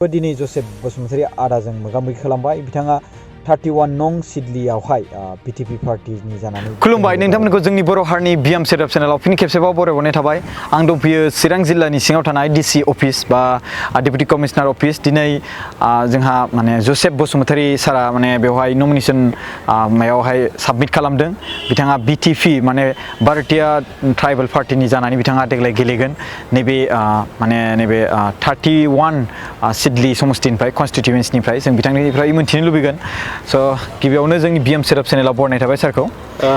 दिनै जोसेफ बसुमतारी आदाजों मोगा-मोगि खालामबाय बिथाङा 31 नं सिडलीयावहाय बिटिपि पार्टीनि जानानै खुलुमबाय नोंथांमोनखौ जोंनि बर' हारिनि बिएम सेटआप चेनेलाव फिन खेबसेबाव बरायबावनाय थाबाय आं दंफैयो चिरां जिल्लानि सिङाव थानाय डिसि अफिस बा डेपुटि कमिशनार अफिस दिनै जोंहा माने जोसेफ बसुमतारी सारा माने बेवहाय नमिनेशन मायावहाय साबमिट खालामदों बिथाङा बिटिपि माने भारतीय ट्राइबल पार्टीनि जानानै बिथाङा देग्लाय गेलेगोन नैबे माने नैबे 31 सिडली समस्तिनिफ्राय कन्स्टिट्युएन्सिनिफ्राय जों बिथांनिफ्राय मिन्थिनो लुबैगोन स' गिबियावनो जोंनि बिएम सेटआप चेनेलाव बरायनाय थाबाय सारखौ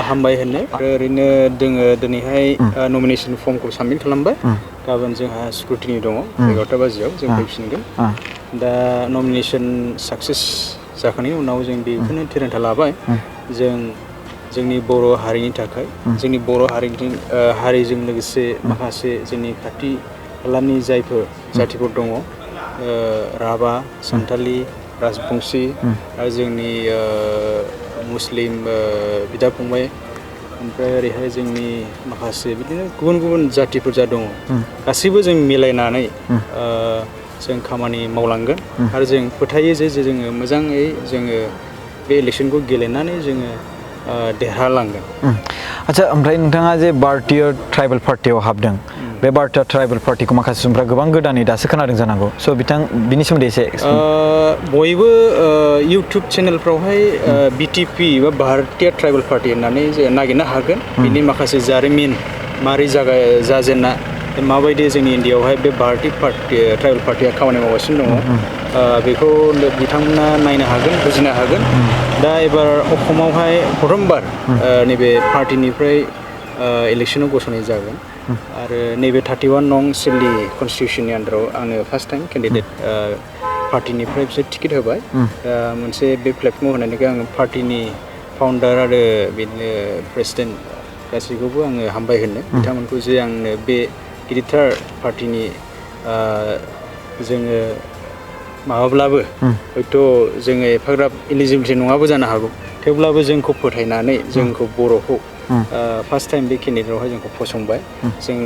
हामबाय होनो ओरैनो जोङो दिनैहाय नमिनेशन फर्मखौ साबमिट खालामबाय गाबोन जोंहा स्क्रुटिनि दङ 11 बाजियाव जों फैफिनगोन दा नमिनेशन साक्सेस जाखांनायनि उनाव जों बेखौनो थिरांथा लाबाय जों जोंनि बर' हारिनि थाखाय जोंनि बर' हारिजों लोगोसे माखासे जोंनि खाथि खालानि जायफोर जातिफोर दङ राभा सान्थालि राजबंशी आरो जोंनि मुस्लिम बिदा फंबाय ओमफ्राय ओरैहाय जोंनि माखासे बिदिनो गुबुन गुबुन जातिफोर जा दङ गासैबो जों मिलायनानै जों खामानि मावलांगोन आरो जों फोथायो जे जोङो मोजाङै जोङो बे इलेक्शनखौ गेलेनानै जोङो देरहालांगोन आच्छा ओमफ्राय नोंथाङा जे भारतीय ट्राइबल पार्टीयाव हाबदों बे भारतीय ट्राइबल पार्टीखौ माखासे सुबुंफ्रा गोबां गोदानै दासो खोनादों जानांगौ स' बिनि सोमोन्दै एसे बयबो इउटुब चेनेलफ्रावहाय बिटिपि बा भारतीय ट्राइबल पार्टी होननानै नागिरनो हागोन बिनि माखासे जारिमिन मारै जाजेनना माबायदि जोंनि इण्डियायावहाय बे भारतीय ट्राइबल पार्टीया खामानि मावगासिनो दङ बेखौ बिथांमोना नायनो हागोन बुजिनो हागोन दा एबार असमावहाय प्रथमबार नैबे पार्टीनिफ्राय इलेक्शनाव गसंनाय जागोन आरो नैबे 31 नं सिडली कन्स्टिटिउसननि आन्दाराव आङो फार्स्ट टाइम केन्डिडेट पार्टीनिफ्राय बिसोर टिकेट होबाय मोनसे बे प्लेटफर्माव होनायनिखाय आङो पार्टीनि फाउन्डार आरो बिदिनो प्रेसिडेन्ट गासैखौबो आङो हामबाय होनो बिथांमोनखौ जे आंनो बे गिदिरथार पार्टीनि जोङो माबाब्लाबो हयथ' जोङो एफाग्राब इलिजिबिलिटि नङाबो जानो हागौ थेवब्लाबो जोंखौ फोथायनानै जोंखौ बर'खौ फार्स्ट टाइम बे केन्डिडेटआवहाय जोंखौ फसंबाय जों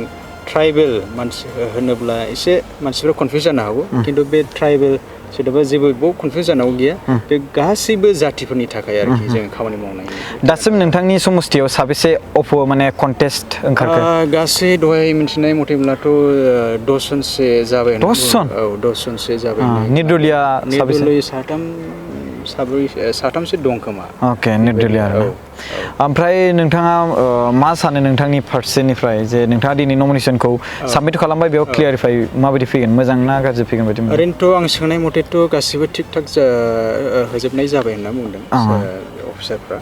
ट्राइबेल मानसि होनोब्ला एसे मानसिफ्रा कनफिउज जानो हागौ खिन्थु बे ट्राइबेल सोदोबा जेबो बाव कनफिउज जानांगौ गैया बे गासैबो जातिफोरनि थाखाय आरोखि जों खामानि मावनाय दासिम नोंथांनि समस्तियाव साबेसे माने कन्टेस्ट ओंखारखो गासै दहाय मिथिनाय मथेब्लाथ' 10 जनसो जाबाय 10 जन औ 10 जनसो जाबाय निर्दलिया साथामसो दं खोमा अके निर्दलिया ओमफ्राय नोंथाङा मा सानो नोंथांनि फारसेनिफ्राय जे नोंथाङा दिनै नमिनेशनखौ साबमिट खालामबाय बेयाव क्लियारिफाइ माबायदि फैगोन मोजां ना गाज्रि फैगोन बायदि ओरैनोथ' आं सोंनाय मथेथ' गासिबो थिग थाक होजोबनाय जाबाय होनना बुंदों अफिसारफ्रा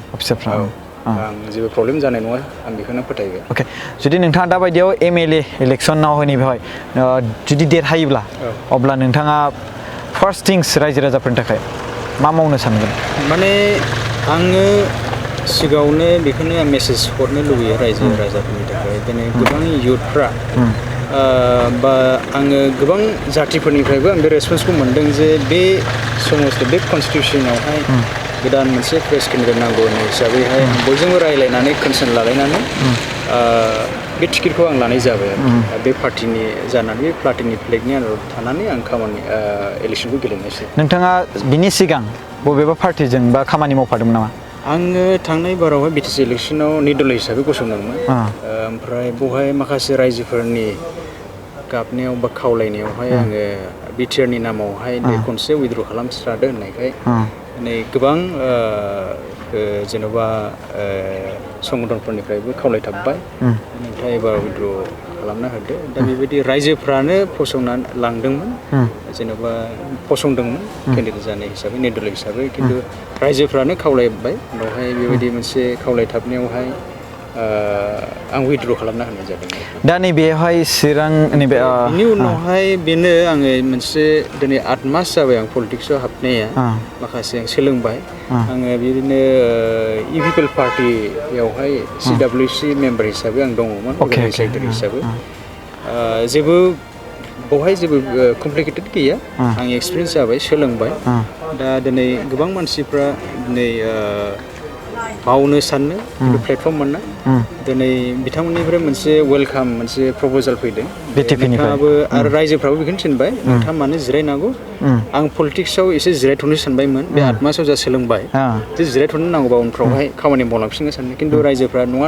आं जेबो प्रब्लेम जानाय नङा आं बेखौनो फोथायबाय अके जुदि नोंथाङा दाबायदियाव एमएलए इलेक्सनाव होनि बेवहाय जुदि देरहायोब्ला अब्ला नोंथाङा फार्स्ट थिंस रायजो राजाफोरनि थाखाय मा मावनो सानगोन माने आङो सिगाङावनो बेखौनो मेसेज हरनो लुबैयो रायजो राजाफोरनि थाखाय दिनै गोबां इयुथफ्रा बा आङो गोबां जातिफोरनिफ्रायबो आं बे रेसपन्सखौ मोनदों जे बे बे कन्स्टिटिउसनावहाय गोदान मोनसे फ्रेश केन्डिडेट नांगौ हिसाबैहाय बयजोंबो रायज्लायनानै कनसार्न लालायनानै बे टिकेटखौ आं लानाय जाबाय आरो बे पार्टीनि जानानै बे पार्टीनि फ्लेगनि आन्दाराव थानानै आं खामानि इलेक्शनखौ गेलेनायसै नोंथाङा बिनि सिगां बबेबा पार्टीजों बा खामानि मावफादोंमोन नामा आङो थांनाय बारावहाय बिटिसि इलेक्शनाव निर्दलीय हिसाबै गसंदोंमोन ओमफ्राय बेवहाय माखासे रायजोफोरनि गाबनायाव बा खावलायनायावहाय आङो बिटिआरनि नामावहाय खनसे उइद्र' खालामस्रादो होननायखाय नै गोबां जेन'बा संगठनफोरनिफ्रायबो खावलायथाबबाय नोंथाङा एबार उइद्र' खालामना होदो दा बेबायदि रायजोफ्रानो फसंनानै लांदोंमोन जेन'बा फसंदोंमोन केन्डिडेट जानाय हिसाबै निर्दलीय हिसाबै खिन्थु रायजोफ्रानो खावलायबाय उनावहाय बेबायदि मोनसे खावलायथाबनायावहाय आं उइद्र' खालामना होनाय जादों दा नैबेहाय चिरां नैबे बिनि उनावहाय बेनो आङो मोनसे दिनै 8 मास जाबाय आं पलिटिक्सआव हाबनाया माखासे आं सोलोंबाय आङो बिदिनो इपिपिएल पार्टीयावहाय CWC मेम्बार हिसाबै आं दङमोन सेक्रेटारि हिसाबै जेबो बेवहाय जेबो कमप्लिकेटेड गैया आं एक्सपिरियेन्स जाबाय सोलोंबाय दा दिनै गोबां मानसिफ्रा दिनै मावनो साननो खिन्थु प्लेटफर्म मोनना दिनै बिथांमोननिफ्राय मोनसे वेलकाम मोनसे प्रप'जाल फैदों नोंथाङाबो आरो रायजोफ्राबो बेखौनो थिनबाय नोंथाङा मानो जिरायनांगौ आं पलिटिक्सआव एसे जिरायथ'नो सानबायमोन बे 8 मासाव जा सोलोंबाय जे जिरायथ'नो नांगौबा उनफ्रावहाय खामानि मावलांफिननो सानदों खिन्थु रायजोफ्रा नङा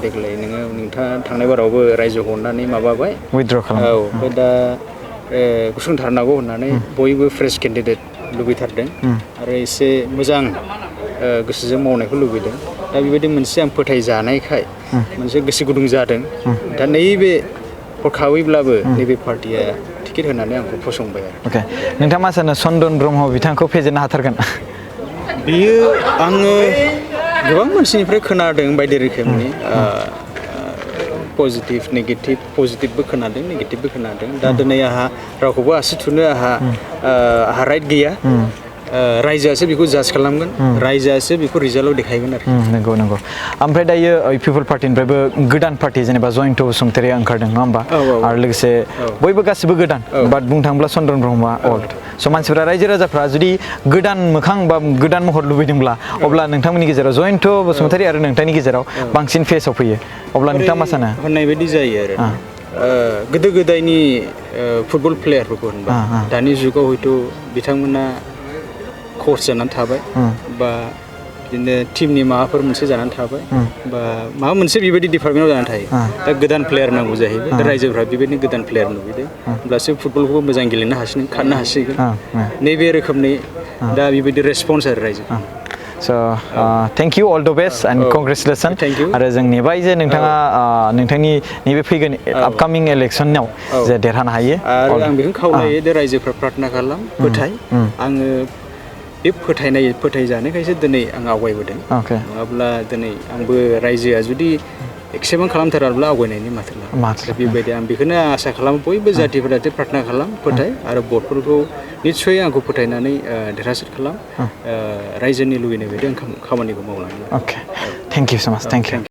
देग्लाय नोंथाङा थांनाय बारावबो रायजोखौ अननानै माबाबाय उइथड्र खालाम औ ओमफ्राय दा गसंथारनांगौ होननानै बयबो फ्रेश केन्डिडेट लुबैथारदों आरो एसे मोजां गोसोजों मावनायखौ लुबैदों दा बेबायदि मोनसे आं फोथायजानायखाय मोनसे गोसो गुदुं जादों दा नैबे हरखाबैब्लाबो नैबे पार्टिया टिकेट होनानै आंखौ फसंबाय आरो अके नोंथाङा मा सानो चन्दन ब्रह्म बिथांखौ फेजेननो हाथारगोन बियो आङो गोबां मानसिनिफ्राय खोनादों बायदि रोखोमनि पजिटिभ नेगेटिभ पजिटिभबो खोनादों नेगेटिभबो खोनादों दा दिनै आंहा रावखौबो आसि थुनो आंहा राइट गैया रायजोआसो बेखौ जाज खालामगोन रायजोआसो बेखौ रिजाल्टआव देखायगोन आरो नंगौ ओमफ्राय दायो पिपल पार्टिनिफ्रायबो गोदान पार्टि जेनेबा जयन्त बसुमतारिया ओंखारदों नङा होमबा आरो लोगोसे बयबो गासिबो गोदान बाट बुंनो थाङोब्ला चन्दन ब्रह्मआ ओल्ड स' मानसिफोरा रायजो राजाफ्रा जुदि गोदान मोखां बा गोदान महर लुबैदोंब्ला अब्ला नोंथांमोननि गेजेराव जयन्त बसुमतारि आरो नोंथांनि गेजेराव बांसिन फेसआव फैयो अब्ला नोंथाङा मा सानो होननाय बायदि जायो आरो गोदो गोदायनि फुटबल प्लेयारफोरखौ होनबा दानि जुगाव हयथ' बिथांमोना कर्स जानानै थाबाय बा बिदिनो टिमनि माबाफोर मोनसे जानानै थाबाय बा माबा मोनसे बेबायदि डिपार्टमेन्टआव जानानै थायो दा गोदान प्लेयार नांगौ जाहैबाय दा रायजोफ्रा बेबायदिनो गोदान प्लेयार नुबैदों होमब्लासो फुटबलखौबो मोजां गेलेनो हासिगोन खारनो हासिगोन नैबे रोखोमनि दा बेबायदि रेसपन्स आरो रायजो So thank you all the best and congratulations आरो जों नेबाय जे नोंथाङा नोंथांनि नैबे फैगोन आपकामिं इलेक्सनाव जे देरहानो हायो आरो आं बेखौनो खावलायो दे रायजोफ्रा प्रार्थना खालाम फोथाय आङो बे फोथायजानायखायसो दिनै आं आवगायबोदों नङाब्ला दिनै आंबो रायजोआ जुदि एक्सेप्ट खालामथाराब्ला आवगायनायनि माथो बेबायदि आं बेखौनो आसा खालामो बयबो जातिफोरा प्रार्थना खालाम फोथाय आरो भटफोरखौ निस्सय आंखौ फोथायनानै देरहासार खालाम रायजोनि लुबैनाय बायदि आं खामानिखौ मावलांगोन अके थेंक इउ सो माच थेंक इउ